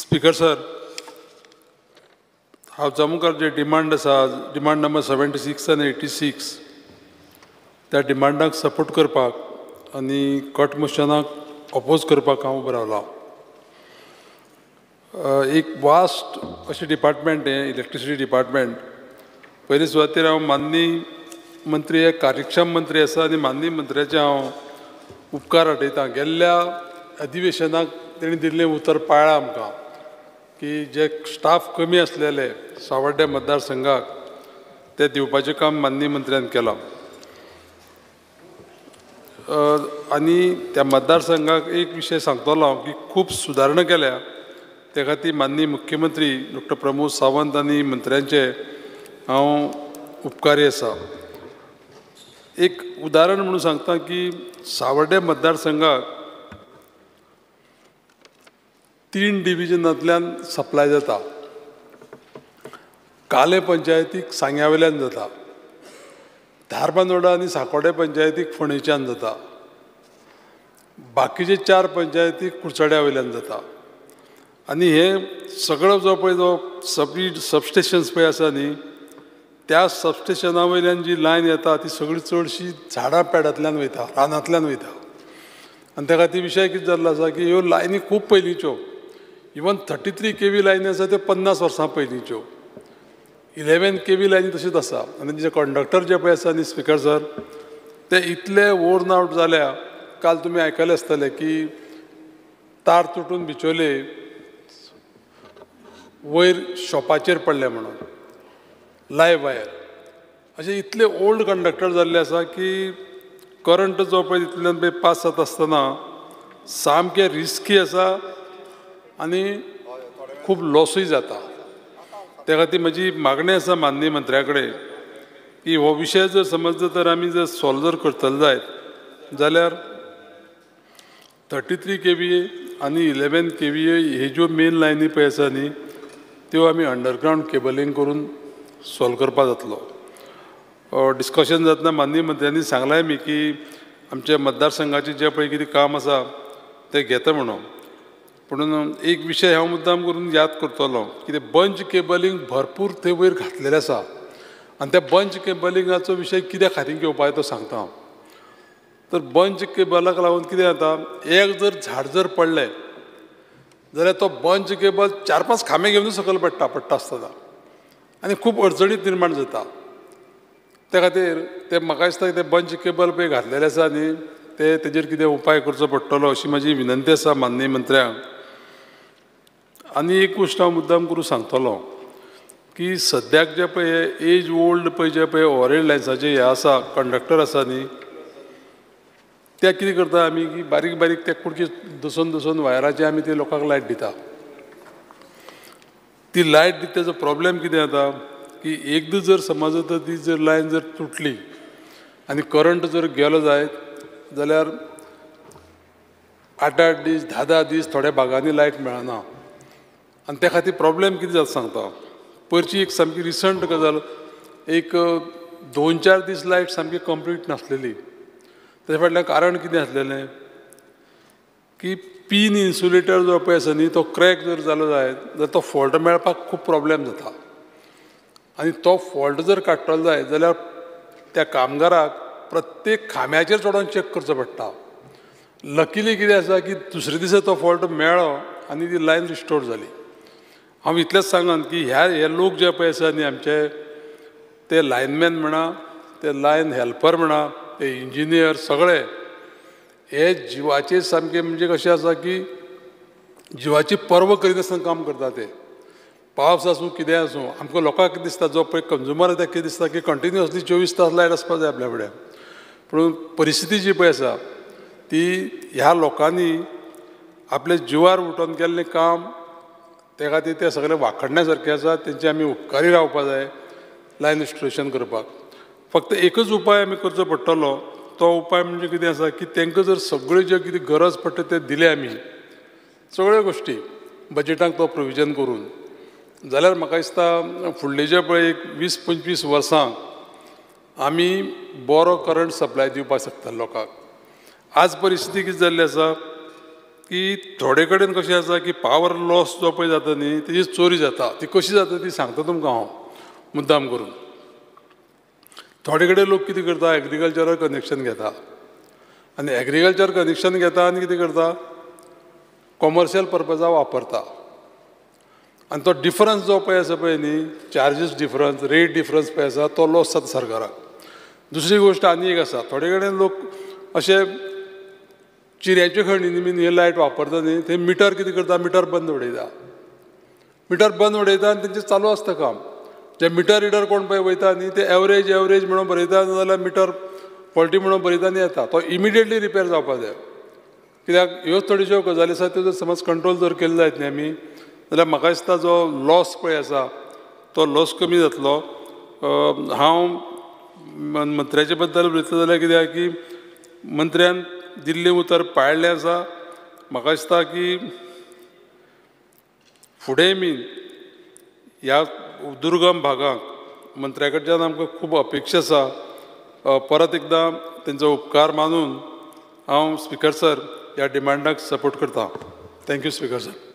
Speaker sir, हावजा मुखार जे demand आसा, demand number 76 आनी 86, त्या डिमांडाक सपोर्ट करपाक आनी कट मोशनाक अपोज करपाक हांव उबो रावलां. एक वास्ट अशें डिपार्टमेंट हें इलेक्ट्रिसिटी डिपार्टमेंट. पयले सुवातेर हांव माननीय मंत्री हे कार्यक्षम मंत्री आसा आनी माननीय मंत्र्याचे हांव उपकार आठयतां. गेल्ल्या अधिवेशनाक तेणी दिल्लें उतर पाळ्ळां आमकां की जे स्टाफ कमी आसलेले सावड्डे मतदारसंघाक ते दिवपाचें काम माननीय मंत्र्यान केलां. आनी त्या मतदारसंघाक एक विशय सांगतलो हांव की खूब सुदारणा केल्या, त्या खातीर माननीय मुख्यमंत्री डॉक्टर प्रमोद सावंत आनी मंत्र्यांचे हांव उपकारी आसा. एक उदाहरण म्हणून सांगता की सावड्डे मतदारसंघाक 3 डिविजनांतल्यान सप्लाय जाता. काले पंचायतीक सांग्या वयल्यान जाता, धारबांदोडा आनी साकोडे पंचायतीक फोंडेच्यान जाता, बाकीचे 4 पंचायतीक कुडचड्या वयल्यान जाता. आनी हे सगळो जो पळय जो सबस्टेशन्स पळय आसा न्ही, त्या सबस्टेशना वयल्यान जी लायन येता ती सगळी चडशी झाडां पेडांतल्यान वयता, रानांतल्यान वयता. आनी त्या खातीर विशय कितें जाल्लो आसा की ह्यो लायनी खूब पयलींच्यो, इवन 33 kV लायनी आसा त्यो 50 वर्सां पयलींच्यो, 11 kV लायनी तशीच आसा. आनी जे कंडक्टर जे पळय आसा न्ही स्पीकर सर, ते इतले वोर्न आवट जाल्या. काल तुमी आयकलें आसतलें की तार तुटून बिचोले वयर शॉपाचेर पडले म्हणून, लायव्ह वायर. अशे इतले ओल्ड कंडक्टर जाल्ले आसा की करंट जो पळय तितल्यान पळय पास जाता आसतना सामकें रिस्की आसा आनी खूब लॉसूय जाता. त्या खातीर म्हजी मागणी आसा माननीय मंत्र्या कडेन की हो विशय जर समज तर आमी जर सॉल्व जर करतले जायत जाल्यार 33 kVA आनी 11 kVA हे ज्यो मेन लायनी पळय आसा न्ही त्यो आमी अंडरग्रावंड केबलींग करून सॉल्व करपाक जातलो. डिस्कशन जातना माननीय मंत्र्यांनी सांगलां मी की आमच्या मतदारसंघाचें जें पळय कितें काम आसा तें घेता म्हणून. पूण एक विशय हांव मुद्दाम करून याद करतलो कितें बंच केबलींग भरपूर थंय वयर घातलेलें आसा आनी त्या बंच केबलिंगाचो विशय कित्या खातीर घेवपाक तो सांगता हांव. तर बंच केबलाक लागून कितें जाता, एक जर झाड जर पडलें जाल्यार तो बंच केबल 4-5 खांबे घेवन सकयल पडटा पडटा आसतना आनी खूब अडचणीत निर्माण जाता. त्या खातीर ते म्हाका दिसता ते बंच केबल पळय घातलेले आसा न्ही ते तेजेर कितें उपाय करचो पडटलो अशी म्हजी विनंती आसा माननीय मंत्र्यांक. आनी एक गोश्ट हांव मुद्दाम करून सांगतलो की सद्याक जे पळय एज ओल्ड पळय जे पळय ओवरहेड लायन्साचे हे आसा कंडक्टर आसा न्ही, ते कितें करता आमी की बारीक बारीक ते कुडके दसून दसून वायराचे आमी ते लोकांक लायट दिता. ती लायट दिता तेजो प्रॉब्लेम कितें जाता की एकदां जर समज तर ती जर लायन जर तुटली आनी करंट जर गेलो जायत जाल्यार 8-8 दीस 10-10 दीस थोड्या भागांनी लायट मेळना. आनी त्या खातीर प्रॉब्लेम कितें जाता सांगता. परची एक सामकी रिसंट गजाल, एक 2-4 दीस लायट सामकी कंप्लीट नासलेली. तेज्या फाटल्यान कारण कितें आसलेलें की पीन इन्सुलेटर जो पळय आसा न्ही तो क्रॅक जर जालो जायत जाल्यार तो फॉल्ट मेळपाक खूब प्रॉब्लेम जाता. आनी तो फॉल्ट जर काडटलो जायत जाल्यार त्या कामगाराक प्रत्येक खांब्याचेर चडोन चॅक करचो पडटा. लकीली कितें आसा की दुसरे दिसा तो फॉल्ट मेळ्ळो आनी ती लायन रिस्टोर जाली. हांव इतलेंच सांगन की ह्या हे लोक जे पळय आसा न्ही आमचे, ते लायनमॅन म्हणा, ते लायन हेल्पर म्हणा, ते इंजिनियर सगळे हे जिवाचे सामके म्हणजे कशें आसा की जिवाची पर्व करिनासतना काम करता. ते पावस आसूं कितें आसूं, आमकां लोकांक कितें दिसता, जो पळय कंज्युमर आसा कितें दिसता की कंटिन्युअसली 24 तास लायट आसपाक जाय आपल्या फुड्यान. पूण परिस्थिती जी पळय आसा ती ह्या लोकांनी आपल्या जिवार उठोवन केल्लें काम, त्या खातीर ते सगळे वाखडण्या सारके आसा. तेंचे आमी उपकारी रावपाक जाय लायन रिस्टोरेशन करपाक. फक्त एकच उपाय आमी करचो पडटलो, तो उपाय म्हणजे कितें आसा की तांकां जर सगळ्यो ज्यो कितें गरज पडटा ते दिले आमी सगळ्यो गोश्टी बजेटाक तो प्रोविजन करून जाल्यार म्हाका दिसता फुडले जे पळय एक 20-25 वर्सां आमी बरो करंट सप्लाय दिवपाक शकता लोकांक. आज परिस्थिती कितें जाल्ली आसा की थोडे कडेन कशें आसा की पावर लॉस जो पळय जाता न्ही तेजी चोरी जाता. ती कशी जाता ती सांगता तुमकां हांव मुद्दाम करून. थोडे कडेन लोक कितें करता, एग्रीकल्चरल कनेक्शन घेता आनी एग्रीकल्चर कनेक्शन घेता आनी कितें करता, कॉमर्शियल पर्पजा वापरता. आनी तो डिफरन्स जो पळय आसा पळय न्ही, चार्जीस डिफरन्स, रेट डिफरन्स पळय आसा तो लॉस जाता सरकाराक. दुसरी गोश्ट आनी एक आसा, थोडे कडेन लोक अशे चिऱ्याच्यो खणींनी बीन हे लायट वापरता न्ही, ते मिटर कितें करता, मिटर बंद उडयता. मिटर बंद उडयता आनी तेंचें चालू आसता काम. जे मिटर रिडर कोण पळय वयता न्ही ते एवरेज एवरेज म्हणून बरयता, नाजाल्यार मिटर फॉल्टी म्हणून बरयता आनी येता, तो इमिडिएटली रिपेर जावपा जाय. कित्याक ह्यो थोड्योश्यो गजाली आसा त्यो जर समज कंट्रोल जर केले जायत न्ही आमी, जाल्यार म्हाका दिसता जो लॉस पळय आसा तो लॉस कमी जातलो. हांव मंत्र्याचे बद्दल उलयतलो जाल्यार कित्याक की मंत्र्यान दिल्लें उतर पाळिल्लें आसा. म्हाका दिसता की फुडें बीन ह्या दुर्गम भागांक मंत्र्या कडच्यान आमकां खूब अपेक्षा आसा. परत एकदां तेंचो उपकार मानून हांव स्पिकर सर ह्या डिमांडाक सपोर्ट करता. Thank you speaker sir.